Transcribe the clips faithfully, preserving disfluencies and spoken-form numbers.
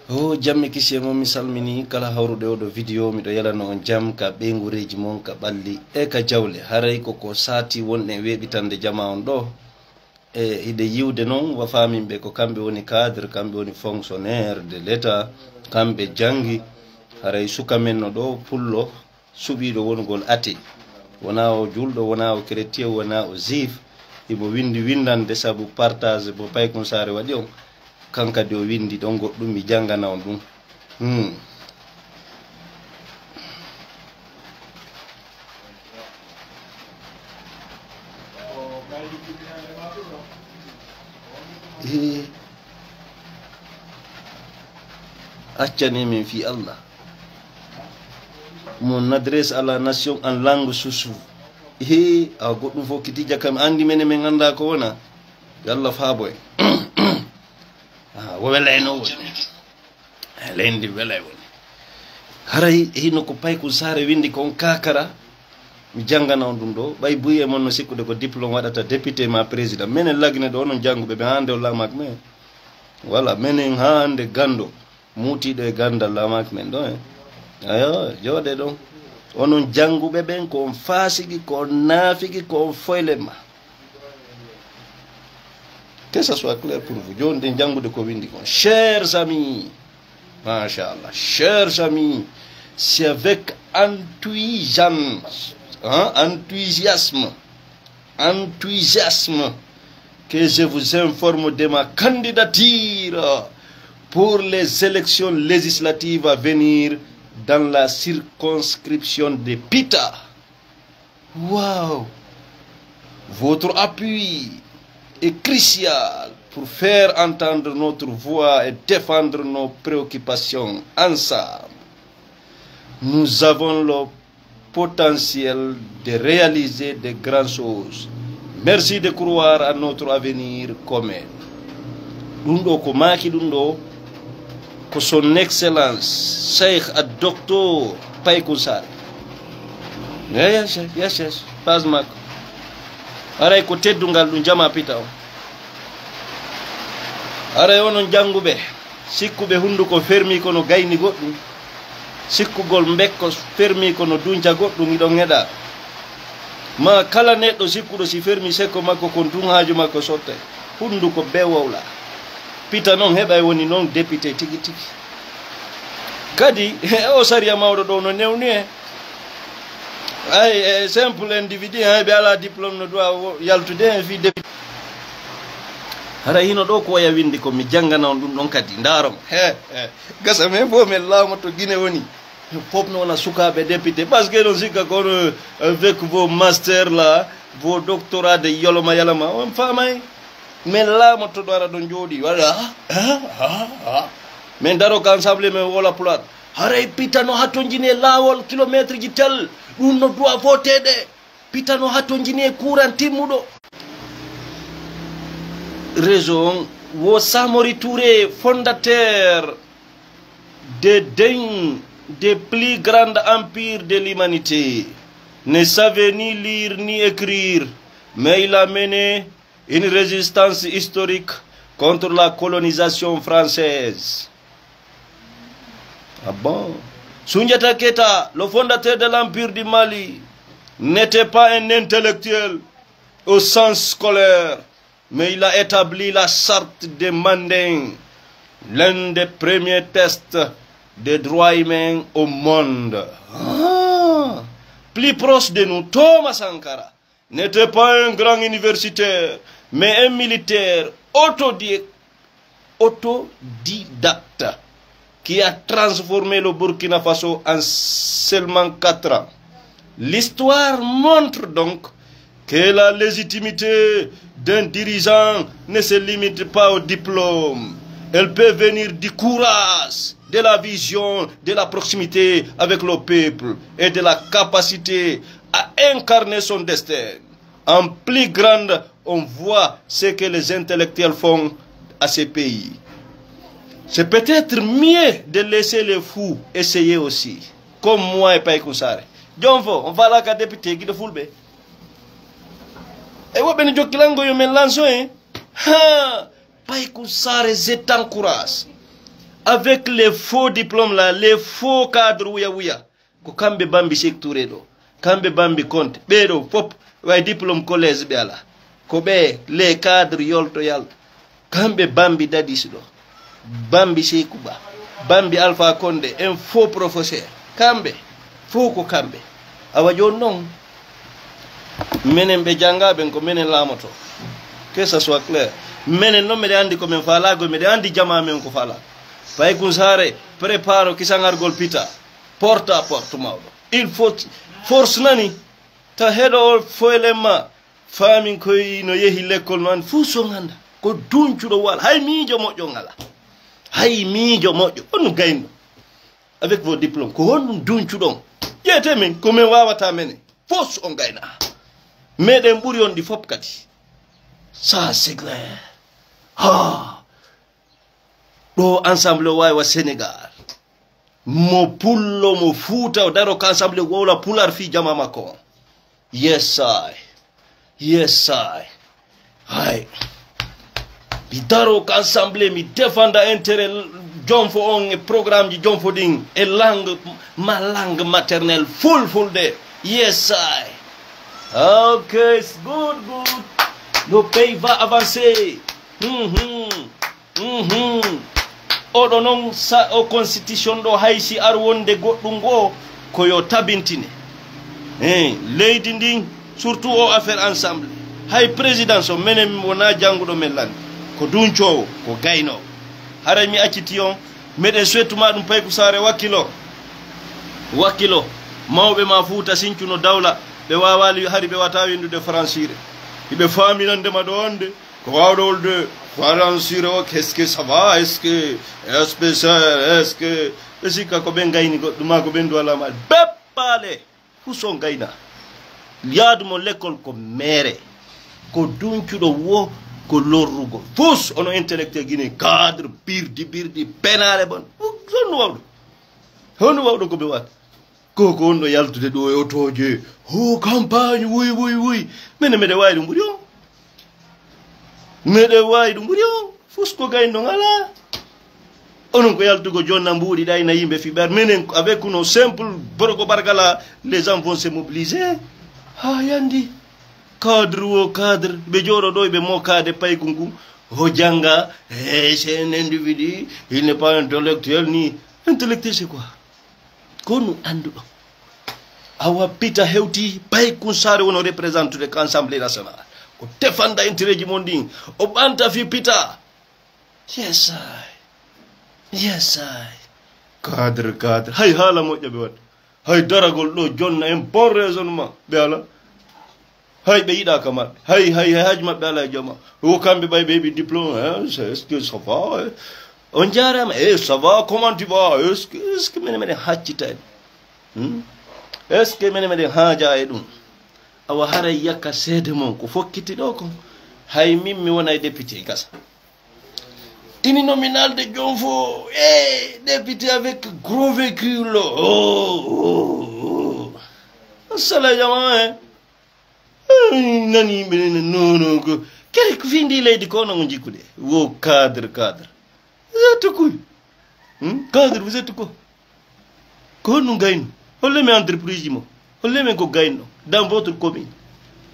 O jam e kisiyee mon, mi salminii kala hawruɓe oo ɗoo video, miɗo yalano on jam ka ɓeynguureeji mon, ka ɓalli e ka jawle. Haray ko ko saati wonɓe e weeɓitande jamaa on ɗoo. E hiɗe yi'ude non, wa faamin ɓe ko kamɓe woni cadre, kamɓe woni fonctionnaire de l'État, kamɓe janngi. Haray suka men no ɗoo, pullo, suɓiiɗo wonugol athée. Wonaa o juulɗo, wonaa o chrétien, wonaa o juif. Himo winndi winndannde sabu partage mo Paykun Saare waɗi on. Kan kadi o winndi ɗon goɗɗum, mi janngana on ɗum. Hmm. Eh, accani min fii Allah. Mon adresse à la nation en langue chouchou. Eh, a goɗɗum fof kiti jakam andi mene men anda ko wona. Yo Allah faabo en. Ah, wo wela en o woni. Eh, leydi ndi wela e woni. Haray hino ko Paykun Saare winndi kon kakara. Mi janngana on ɗum ɗoo. Ɓay buy e mon no sikkude ko diplôme waɗata député ma président. Menen Lagine ɗoo, onon jannguɓe ɓe hannde on laamaaki men. Voilà, menen haa hannde ganndo muutiiɗo e ganndal laamaaki men ɗoo, eh. Ayo, jooɗee ɗon. Onon jannguɓe ɓen, ko on faasiki, ko on naafiki, ko on foylemma. Que ça soit clair pour vous. Jooni ɗen janngude ko winndi kon. Chers amis, Machallah. Chers amis, c'est avec enthousiasme, hein, enthousiasme, enthousiasme que je vous informe de ma candidature pour les élections législatives à venir dans la circonscription de Pita. Wow! Votre appui est crucial pour faire entendre notre voix et défendre nos préoccupations ensemble. Nous avons le potentiel de réaliser de grandes choses. Merci de croire à notre avenir commun. Ɗum ɗoo ko maaki ɗum ɗoo ko son excellence Cheikh ak Docteur Paykun Saare. Yes, yes, yes, yes. Page makko. Haray ko teddungal ɗum jama Pita on. Haray onon jannguɓe, sikkuɓe hunnduko fermi kono gayni goɗɗum. Sikkugol mbekko fermi kono dunca goɗɗum, iɗon heɗa. Ma kala neɗɗo sikkuɗo si fermi sekko makko kon tun haaju makko sottay. Hunnduko be wowla. Pita non heɓay woni non député tigi tigi. Kadi, o sariya mawɗo ɗoo no newni e. Ay, e simple individu, hay ɓe alaa diplôme no duwa wo-, yaltude hen fii député. Hara hino ɗoo ko waya winndi ko mi janngana on ɗum ɗon kadi. Ndaaron. He, he. Gasa men fof men laamoto Gine woni. Fof no wona sukaaɓe député. Parce que non sikka kono avec vos masters là, vos doctorats de yoloma yalama. On faamay? Men laamoto ɗo ara ɗon jooɗi. Wala. Ha, ha, ha. Men daro ka ensemble men wola pulaar. Haray Pita no hatonjini e laawol kilometre ji tel. Ɗum no duwa voteede. Pita no hatonjini e kuuran timmuɗo. Réseau on wo Samori Touré, fondateur de d'un des plus grands empires de l'humanité, ne savait ni lire ni écrire, mais il a mené une résistance historique contre la colonisation française. Ah bon? Sundiata Keita, le fondateur de l'Empire du Mali, n'était pas un intellectuel au sens scolaire, mais il a établi la charte des Mandingues, l'un des premiers textes des droits humains au monde. Ah! Plus proche de nous, Thomas Sankara n'était pas un grand universitaire, mais un militaire autodi-, autodidacte qui a transformé le Burkina Faso en seulement quatre ans. L'histoire montre donc que la légitimité d'un dirigeant ne se limite pas au diplôme. Elle peut venir du courage, de la vision, de la proximité avec le peuple et de la capacité à incarner son destin. En plus grande, on voit ce que les intellectuels font à ces pays. C'est peut-être mieux de laisser les fous essayer aussi, comme moi et Paykun Saare. Jooni fof, on faalaa ka député giɗo fulɓe. E woɓɓe no jokkilango yo men lanso en. Ha! Paykun Saare, je t'encourage. Avec les faux diplômes là, les faux cadres wuya wuya. Ko kamɓe bambi Sékou Touré ɗo. Kamɓe bambi Konte. Ɓee ɗo fof, way diplôme collège ɓe alaa. Ko ɓe, les cadres yolto yalto. Kamɓe bambi Dadis ɗo. Bambi Sékou Ba. Bambi Alpha Condé. Un faux professeur. Kamɓe. Fof ko kamɓe. Awa jooni non, menen ɓe janngaa ɓen ko menen laamoto. Que ça soit clair. Menen non meɗen anndi ko men faalaa, ko meɗen anndi jamaa men ko faalaa. Paykun Saare, prépare kisangargol pita. Porte à porte mawɗo. Il faut force nani. Ta heɗo o foylen ma. Faamin koy no yehi lekkol non, fuu so ngannda. Ko duncuɗo wal. Hay miijo moƴƴo ngala. Hay miijo moƴƴo. On no gayno. Avec vos diplômes. Ko honɗum duncuɗon? Ƴeewte men, ko men waawata menen. Fof on gayna. Meɗen ɓuri on ɗi fof kadi. Ça, c'est clair. Ha. Ɗo ensemble o waawi wa Sénégal. Mo pullo, mo fuuta, o daro ka ensemble wowla pular fii jama makko on. Yes, I. Yes, I. Hay. Mi daro ka ensemble, mi défenda intérêt jonfo on e programme ji jonfo ɗin e langue, ma langue maternelle fulfulde. Yes, I. Ok, it's good, good. Le pays va avancer. Mhm. Mhm. Oɗo non sa o constitution ɗo hay si ar wonde goɗɗum goo ko yo tabintine. Eh, leydi ndin, surtout o affaire ensemble. Hay président so menen wona jannguɗo men lanndi. Ko duncoowo, ko gaynoowo. Haray mi acciti on, meɗen suwetuma ɗum Payku Saare wakkilo. Wakkilo, mawɓe ma Fuuta Sincu no dawla, ɓe waawaali hari ɓe wata winndude Faransiire. Hiɓe faaminande ma ɗo hannde. Ko waawɗo wolde faransiire o, qu'est-ce que ça va? Est-ce que, est-ce que ça, est-ce que, ɓe sikka ko ɓen gayni goɗɗum maa ko ɓen duwalaa ma. Beppaale! Fuu so gayna. Yaadu mo lekkol ko meere. Ko duncuɗo wo, ko lorrugol. Fuu ono intellectuel gine cadre, birdi, birdi, penaale bon. Honno waawɗo? Honno waawɗo ko ɓe waɗa? Ko, ko wonɗo yaltude ɗo e otooje. Ho, campagne, wuy, wuy, wuy. Mene meɗen waawi ɗum ɓuri on. Meɗen waawi ɗum ɓuri on. Fus ko gayno alaa. Onon ko yaltugo jonna mbuuɗi ɗayna yimɓe fiɓar. Menen avec nos simple borgo bargala, les gens vont se mobiliser. Ha yandi. Cadre wo cadre. Ɓe jooɗo ɗo ɓe mokaade paykun kun. Ho janga. Eh, c'est un individu. Il n'est pas intellectuel ni. Intellectuel c'est quoi? Ko no annduɗo. Awa Pita hewti Paykun Saare wono représentude ko Assemblée nationale. O defanda intérêt ji mon ɗin. O ɓanta fi Pita. Yes, I. Yes, I. Cadre, cadre. Hay haala moƴƴa ɓe waɗde. Hay daragol ɗo jonna en bon raisonnement. Ɓe ala. Hay ɓe yiɗaaka maɓɓe. Hay, hay, hay haaju maɓɓe alaa e jama. Wo kamɓe ɓay ɓe heɓi diplôme, hein, c'est, est-ce que ça va, hein? On jaaraama, eh, ça va, comment tu vas? Est-ce que, est-ce que mene meɗen haccita en? Hmm? Est-ce que mene meɗen haaja e ɗum? Awa haray yakka seede mon ko fokkiti ɗo kon. Hay min mi wona e député gasa. Ini nominal de Jonfo, eh, député avec gros véhicule. Oh, oh, oh. Assala jama, hein? Ay, nani yimɓe nene, non, non, ko, kere ko fii ndii leydi ko onon on jikkude. Wo cadre, cadre. Vous êtes quoi? Hmm? Cadre, vous êtes quoi? Ko honɗum gayno? Holle mi entreprise ji mo. Holle men ko gayno. Dans votre commune.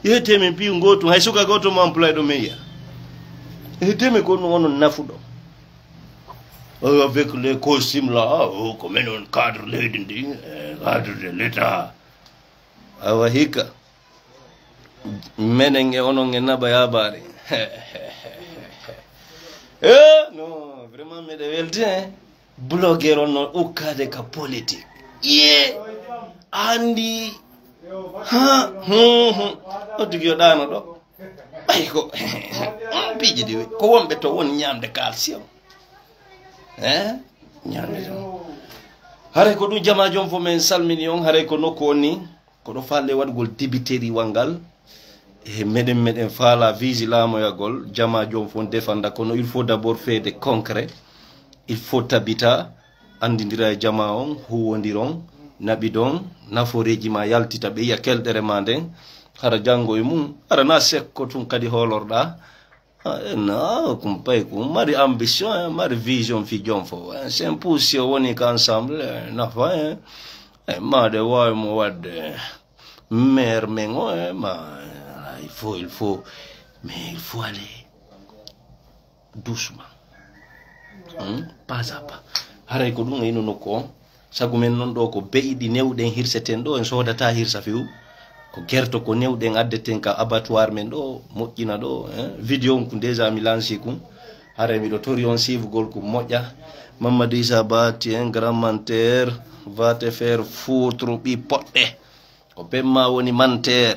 Yehete men piyu ngootum, hay suka gooto mo employé ɗo men yiya. Yehete men ko honɗum onon nafuɗo. Oh, avec les costumes là, oh, ko men on cadre leydi ndi, eh, cadre de l'État. Awa hikka. Menen e onon e naɓa yaabaare. Eh, non, vraiment, meɗe welti, hein. Blogueur on no ukkade ka politique. Ye, andi, ha, hmm, hmm. O tigi yo ɗaano ɗo. Ɓay ko, piiji ɗi, ko wonɓe to woni ñaamde calcium. Eh? Ñaamde ɗum. Haray ko ɗum jama jom fo men salmini on, haray ko nokku on ni. Ko ɗo faalɗe waɗugol dibiteri wanngal. E meɗen, meɗen faala visi laamoyagol, jama jom fo defanda, kono il faut d'abord feede concret. Il faut tabita, anndindira e jama on, huwondiron, naɓidon, nafooreeji ma yaltita, ɓe yiya kelɗere ma nden. Hara janngo e mum, hara na sekko tun kadi hoolorɗa. Ah, eh, no, kumpay, kun mari ambition, eh, mari vision fi jom fo, eh. C'est impossible woni ka ensemble, eh, nafa, eh. Eh, maade waawi mo wadde, eh, maire men o, eh, ma, eh, il faut, il faut, mais il faut aller doucement. Hmm? Pas à pas. Haray ko ɗum e ino nokku on. Sagu men non ɗo ko be'iɗi newɗen hirseten ɗo, en soodata hirsa few. Ko gerto ko newɗen addeten ka abattoir men ɗo, moƴƴina ɗo, eh? Vidéo on kun déjà mi lanci kun. Haray miɗo tori on suivugol kun moƴƴa. Mamadou Issa Ba, tu es un grand menteur, va te faire foutre ɓi poɗɗe. Ko pemma woni menteur.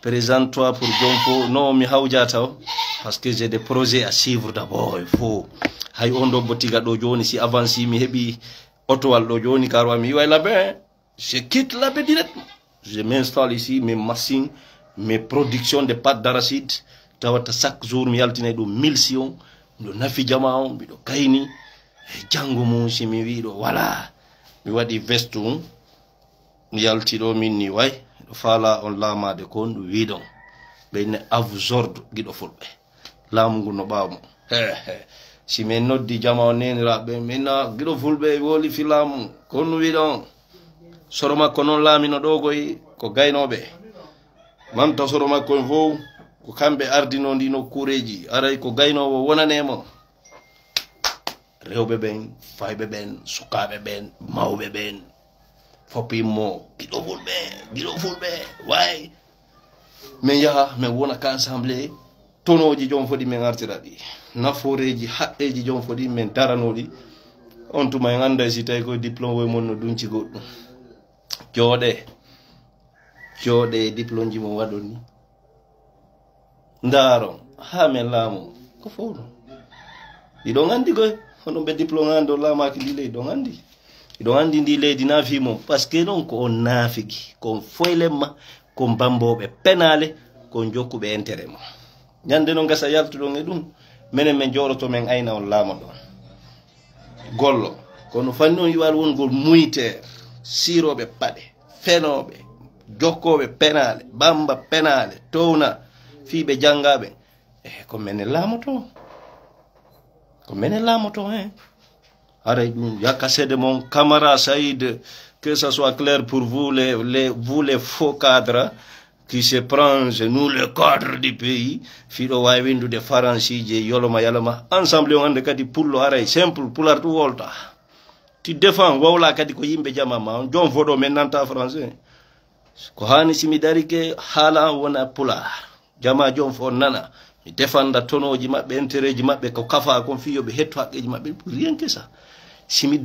Présente-toi pour jom fo. Non, mi hawjata o. Parce que j'ai des projets à suivre d'abord. Il faut. Hay on ɗo botiga ɗo joni si avance mi heɓi otowal ɗo joni karwa mi iway labe. Je quitte labe directement. Je m'installe ici, mes machines, mes productions de pâte d'arachide. Tawata chaque jour mi yaltinay ɗum mille sillons. Miɗo nafi jama on, miɗo kayni. E janngo mum si mi wiɗo wala. Mi waɗi veste on. Mi yalti ɗo min ni way, ɗo faala on laamaade ko on ɗum wiɗon. Ɓe ne à vos ordres, giɗo fulɓe. Laamu ngu no ɓaawo mo. He, he. Si min noddi jama on neeniraaɓe, min na giɗo fulɓe woli fi laamu, ko on wiɗon. Soro makko non laamino ɗo koy ko gaynooɓe. Manta soro makko en fow, ko kamɓe ardino ndi nokkuureeji. Aray ko gaynoowo wonane mo. Rewɓe ɓen, fayɓe ɓen, sukaaɓe ɓen, mawɓe ɓen, fof immo, giɗo fulɓe, giɗo fulɓe, way. Min yaha, min wona ka ensemble, tonooji jom fodi min artira ɗi. Nafooreeji, haqqeeji jom fodi min darano ɗi. On tuma en annday si tawi ko diplôme woy mon no dunci goɗɗum. Jooɗe, jooɗe diplôme ji mo waɗon ni. Ndaaron, haa men laamu, ko fow non. Hiɗon anndi koy, hono ɓe diplôme an ɗo laamaaki ndi leydi, ɗon anndi. Hiɗon anndi ndi leydi naafi mon, parce que non ko on naafigi, ko on foylemma, ko on bambooɓe penaale, ko on jokkuɓe intérêt mon. Ñande non gasa yaltuɗon e ɗum, menen men jooɗoto men ayna on laamoɗon. Gollo. Kono fanni on yi'aali wongol muyteer, siirooɓe paɗe, fenooɓe, jokkooɓe penaale, bamba penaale, towna, fii ɓe janngaa ɓen. Eh, ko menen laamoto. Ko menen laamoto, hein. Haray ɗum, yakka seede mon, Camara Saïd, que ça soit clair pour vous, les, les, vous les faux cadres, qui se prend, c'est nous le cadre du pays, fiɗo waawi winndude faransiiji e yoloma yaloma. Ensemble on hannde kadi pullo aray, simple, pular ɗum wolta. Tu défends, wowla kadi ko yimɓe jama ma on, jom foɗo men nanta français. Ko haani si mi darike haala an wona pular. Jama jom fo nana. Mi defanda tonooji maɓɓe, intérêt ji maɓɓe, ko kafa kon fii yo ɓe hettu haqqeeji maɓɓe. Rien que ça. Si mi